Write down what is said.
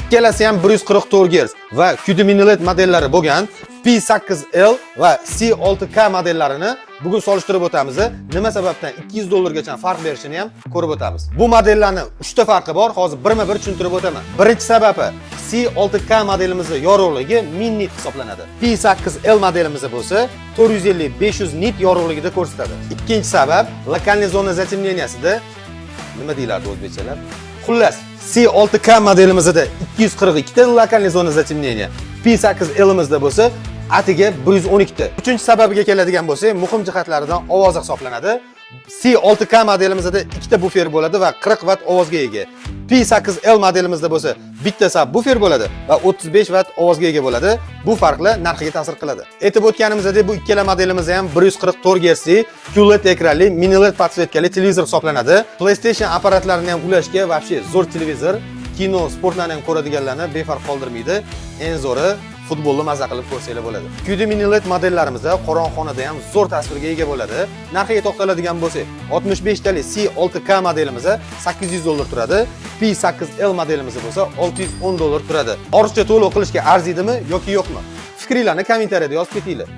Ikkalasi ham 144 Hz va QD Mini LED modellari bo'lgan P8L va C6K modellarini bugun solishtirib o'tamiz. Nima sababdan 200 dollargacha farq berishini ham ko'rib o'tamiz. Bu modellarni 3 ta farqi bor, hozir birma-bir tushuntirib o'taman. Birinchi sababi, C6K modelimizni yorug'ligi 1000 nit hisoblanadi. P8L modelimiz bo'lsa 450-500 nit yorug'ligida ko'rsatadi. Ikkinchi sabab, локальный зона затемнения sida, nima deyiladi o'zbekchalar? Xullas, C6K modelimizda 242 ta локальный зона затемнения, P8L'imizda bo'lsa atiga 112 ta. Uchinchi sababiga keladigan bo'lsak, muhim jihatlaridan ovoz hisoblanadi. C6K modelimizda ikkita bufer bo'ladi va 40 vatt ovozga ega. P8L modelimizda bo'lsa bitta subbufer bo'ladi va 35 vatt ovozga ega bo'ladi. Bu farqlar narxiga ta'sir qiladi. Aytib o'tganimizdek, bu ikkala modelimiz ham 144 Hz QLED ekranli, mini LED подсветка li televizor hisoblanadi. PlayStation apparatlarini ham ulashga вообще zo'r televizor. Kino, sportlarni ham ko'radiganlarni befarq qoldirmaydi. Eng zo'ri, futbolni maza qilib ko'rsanglar bo'ladi. QD mini LED modellarimizda qorong'i xonada ham zo'r tasvirga ega bo'ladi. Narxiga to'xtaladigan bo'lsak, 65 tali C6K modelimiz 800 dollar turadi. P8L modelimiz bo'lsa 610 dollar turadi. Ortiqcha to'lov qilishga arziydimi yoki yo'qmi? Fikringlarni kommentariyada yozib ketinglar.